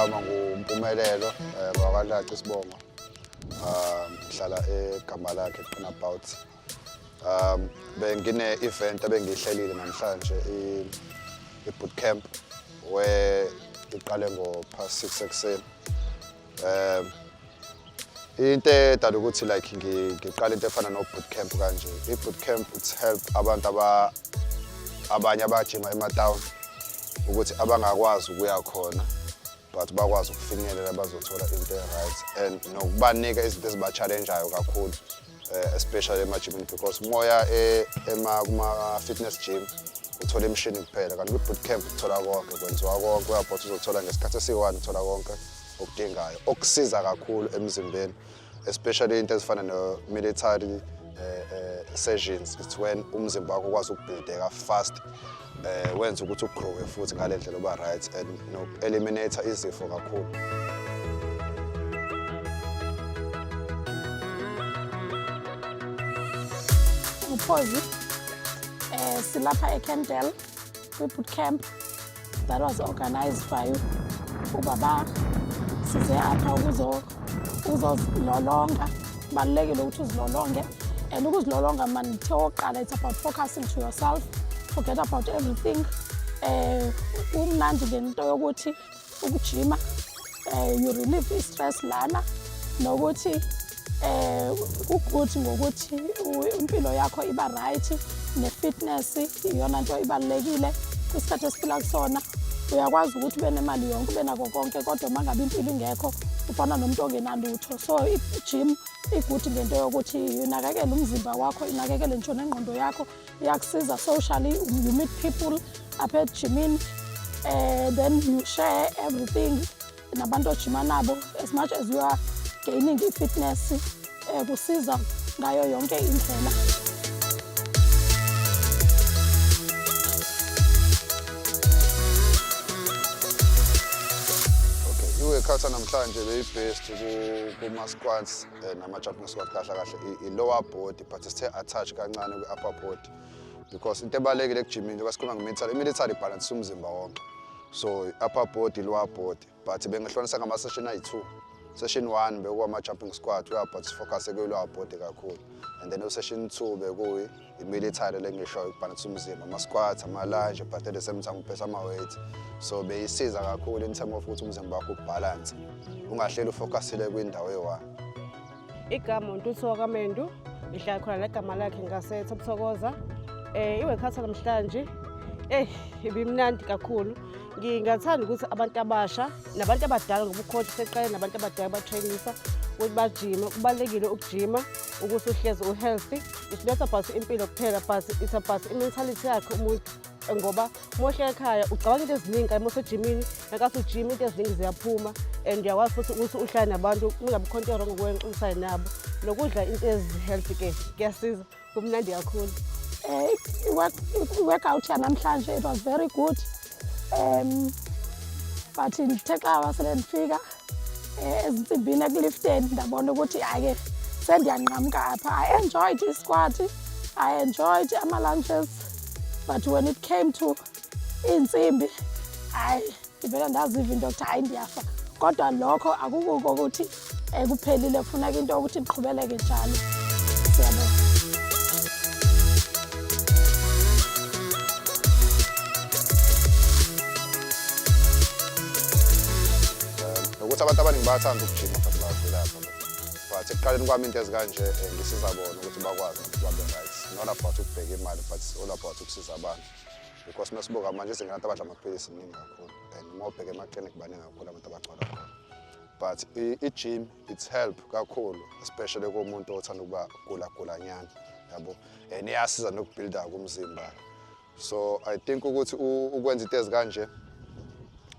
Igama nguMpumelelo ngwakwaLaci isibongo. Ngihlala egama lakhe Qinabout. Bengine event ebengiyihlelile namhlanje i boot camp where iqale ngo past 6 ekuseni. Into edala ukuthi like ngiqale into efana no boot camp kanje. I boot camp it's help abantu aba abanye abajima ema-town ukuthi abangakwazi ukuya khona but bakwazi ukufinyelela bazothola into e-right and nokubanika izinto eziba-challenge-ayo kakhulu especially emajimini because moya kuma-fitness gym uthola imishini kuphela kanti kwi-boot camp uthola konke kwenziwa konke uyabhotha uzothola ngesikhathi esiyi-one uthola konke okudingayo okusiza kakhulu emzimbeni especially into ezifana no-military sessions. It's when umzimba wakho ukwazi ukubuildeka fast wenza ukuthi ugrowe futhi ngale ndlela uba right and no-eliminate izifo kakhulu. Nguphozi silapha eKendel kwi-boot camp that was organized by ubaba. Size apha ukuzozilolonga. Kubalulekile ukuthi uzilolonge and ukuzilolonga man ndithe okokuqala it's about focusing to yourself, forget about everything. Kumnandi ngento yokuthi ukujima you relieve i-stress lana nokuthi ku-good ngokuthi impilo yakho iba right ne-fitness iyona nto ibalulekile kwisikhathi esiphila kusona. Uyakwazi ukuthi ube nemali yonke ube nako konke kodwa uma ngabe impilo ingekho ufana nomuntu ongenalutho. So i-gym i-good ngento yokuthi inakekele umzimba wakho, inakekele ngisho nengqondo yakho, iyakusiza socially, you meet people apha ejimini then you share everything nabantu ojima nabo. As much as you are gaining i-fitness kusiza ngayo yonke indlela. Okay, i-workout namhlanje beyi-based kuma-squats nama-jumping squat kahle kahle i-lower body but sithe attach kancane kwi-upper body because into ebalulekile ekujimini njengoba sikhuluma nge-military, i-military ibhalansisa umzimba wonke. So i-upper body, lower body, but bengihlukanisa ngama-session ayi-2. Session 1 bekuwama-jumping squat whereby sifocuse kwi-lower body kakhulu and then u-session 2 bekuyi i-military lengishoyo ukubhalansa umzimba, ama-squats, ama-lunge, but at the same time uphethe ama-weight. So beyisiza kakhulu in term of ukuthi umzimba wakho ubhalanse, ungahleli ufocusile kwindawo eyi-one. Igama uNtuthu wakaMendu, ngihlala khona negama lakhe ngaseThobuthokoza. I-workout namhlanje ibimnandi kakhulu. Ngingathanda ukuthi abantu abasha nabantu abadala ngoba ucoach seqale nabantu abadala batrainisa ukuthi bajime. Kubalulekile ukujima ukuthi uhlezi u-healthy. It's not about impilo kuphela but it's about i-mentality yakhe umuntu ngoba uma uhlala ekhaya ucabanga into eziningi kanti uma usejimini nakathi ujima into eziningi ziyaphuma and uyakwazi futhi ukuthi uhlale nabantu kungabi khona into e-wrong kuwe nabo. Nokudla into ezi-healthy ke kuyasiza, kumnandi kakhulu. I-workout yanamhlanje it was very good but ndithe xa sele ndifika ezintsimbini ekulifteni ndabona ukuthi hayi ke sendiyanqamka apha. I enjoyed i-squat, I enjoyed ama-lunges, but when it came to iintsimbi hayi ndivele ndaziva into yokuthi hayi ndiyafa. Kodwa lokho akukuko ukuthi kuphelile, kufuneka into yokuthi ndiqhubeleke njalo. Siyabonga. Nokuthi abantu abaningi bayathanda ukujima but bayavilapha. But ekuqaleni kwami into ezikanje ngisiza bona ukuthi bakwazi ukuthi babe right. Not about ukubheka imali but it's all about ukusiza abantu. Because masibuka manje izinga labantu abadla amaphilisi liningi kakhulu and uma ubheka emaklinikhi baningi kakhulu abantu abagcwala khona. But i-gym it's help kakhulu especially kumuntu othanda ukuba gula-gulanyana yabo. And iyasiza nokubuilda umzimba. So I think ukuthi ukwenza into ezikanje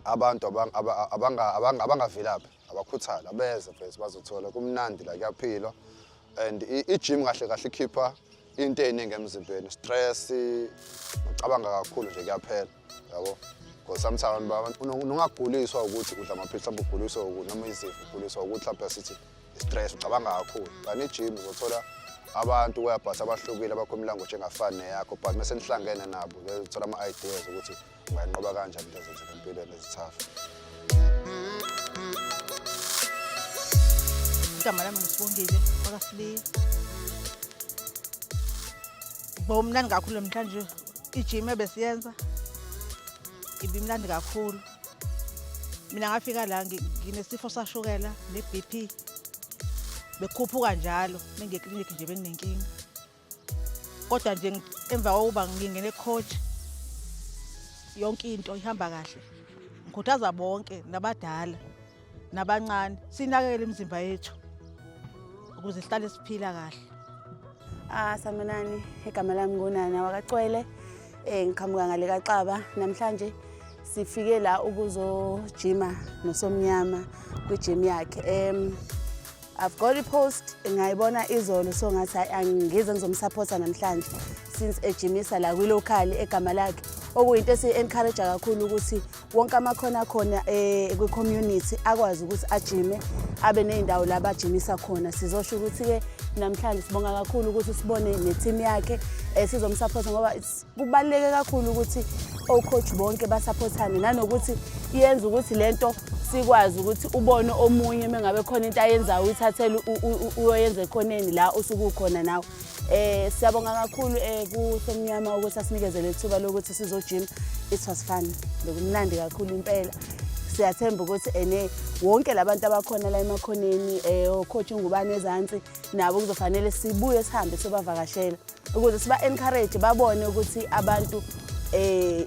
abantu abangavilaphi abakhuthala abeze mfethu bazothola kumnandi la kuyaphilwa and i-gym kahle kahle ikhipha into eyiningi emzimbeni, stress ucabanga kakhulu nje kuyaphela yabo. Because sometimes abantu ungaguliswa ukuthi udla amaphilisi mhlawumbe uguliswa noma izifo uguliswa ukuthi mhlawumbe sithi stress ucabanga kakhulu. Kanti i-gym uzothola abantu whereby abahlukile abakhuluma language engafani neyakho but mase nihlangene nabo uthola ama-ideas ukuthi ungayinqoba kanjani into ezenzeka empilweni ezithafa. Igama lami nguSibongile wakaSibiya. Bomnandi kakhulu namhlanje, ijim ebesiyenza ibimnandi kakhulu. Mina ngafika la nginesifo sashukela ne-BP, bekhuphuka njalo mengeklinikhi nje benginenkinga. Kodwa nje emva kokuba ngingene coach, yonke into ihamba kahle. Ngikhuthaza bonke, nabadala nabancane, sinakekele imizimba yethu ukuze sihlale siphila kahle. Ah, sanibonani, igama lami nguNana wakaCwele, ngiqhamuka ngale kaXaba. Namhlanje sifike la ukuzojima noSomnyama kwi-gym yakhe. I've got a post ngayibona izolo, so ngathi hayi, angize ngizomsupporta namhlanje since ejimisa la kwi-local egama lakhe, okuyinto esi-encourage kakhulu ukuthi wonke amakhona akhona kwi-community akwazi ukuthi ajime, abe ney'ndawo la bajimisa khona. Sizosho ukuthi-ke namhlanje sibonga kakhulu ukuthi sibone ne-team yakhe, sizomsupporta ngoba kubaluleke kakhulu ukuthi o-coach bonke basupportane, nanokuthi iyenza ukuthi lento sikwazi ukuthi ubone omunye mengabe khona into ayenzayo, uyithathele uyoyenza ekhoneni la osuke ukhona nawe. Siyabonga kakhulu kuSomnyama ukuthi asinikeze lethuba lokuthi sizojima. It was fun, bekumnandi kakhulu impela. Siyathemba ukuthi ene wonke labantu abakhona la emakhoneni, o-coach Ngubane ezansi, nabo kuzofanele sibuye sihambe sobavakashela ukuze siba encourage, babone ukuthi abantu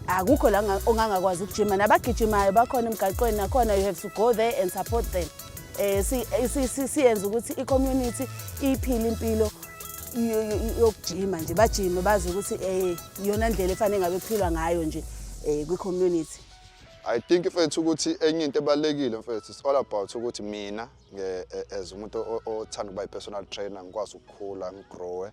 akukho la ongangakwazi ukujima, nabagijimayo bakhona emgaqweni nakhona, you have to go there and support them. Siyenze ukuthi i-community iphile impilo yokujima nje, bajime, bazi ukuthi iyona ndlela efanele ngabe kuphilwa ngayo nje kwi-community. I think, mfethu, ukuthi enye into ebalulekile, mfethu, it's all about ukuthi mina as umuntu othanda ukuba i-personal trainer, ngikwazi ukukhula, ngigrowe.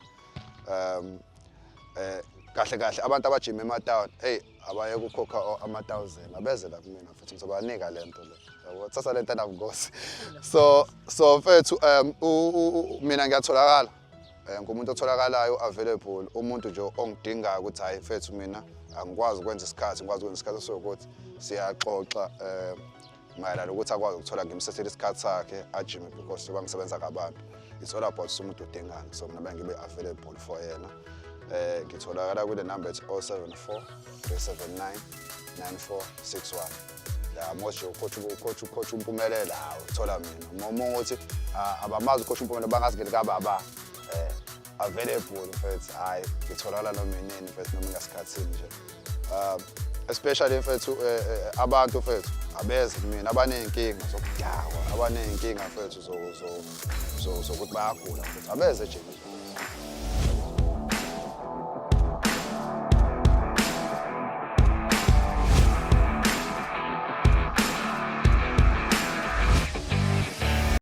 Kahle kahle abantu abajima ema-town, hey, abaye kukhokha ama-thousand, abeze la kumina, mfethu, ngizobanika le nto le, yabo, thatha le nto enabungozi. So mfethu, mina ngiyatholakala, ngumuntu otholakalayo, available, umuntu nje ongidingayo ukuthi hayi mfethu, mina angikwazi ukwenza isikhathi, ngikwazi ukwenza isikhathi sokuthi siyaxoxa mayelana ukuthi akwazi ukuthola, ngimsethele isikhathi sakhe ajime, because njengoba ngisebenza ngabantu, it's all about umuntu udingani. So mina bengibe available for yena. Ngitholakala kule number ethi 074 379 9461. Ya, moshe ucoach uMpumelelo, hawu, uthola mina. Uma ukuthi abamazi ucoach uMpumelelo, bangazi kababa, available, mfethu. Hayi, ngitholakala noma inini, mfethu, noma ngasikhathini nje. Especially, mfethu, abantu, mfethu, abeze kumina abaney'nkinga zokudakwa, abaney'nkinga, mfethu, zokuthi bayagula, mfethu, abeze ejimini.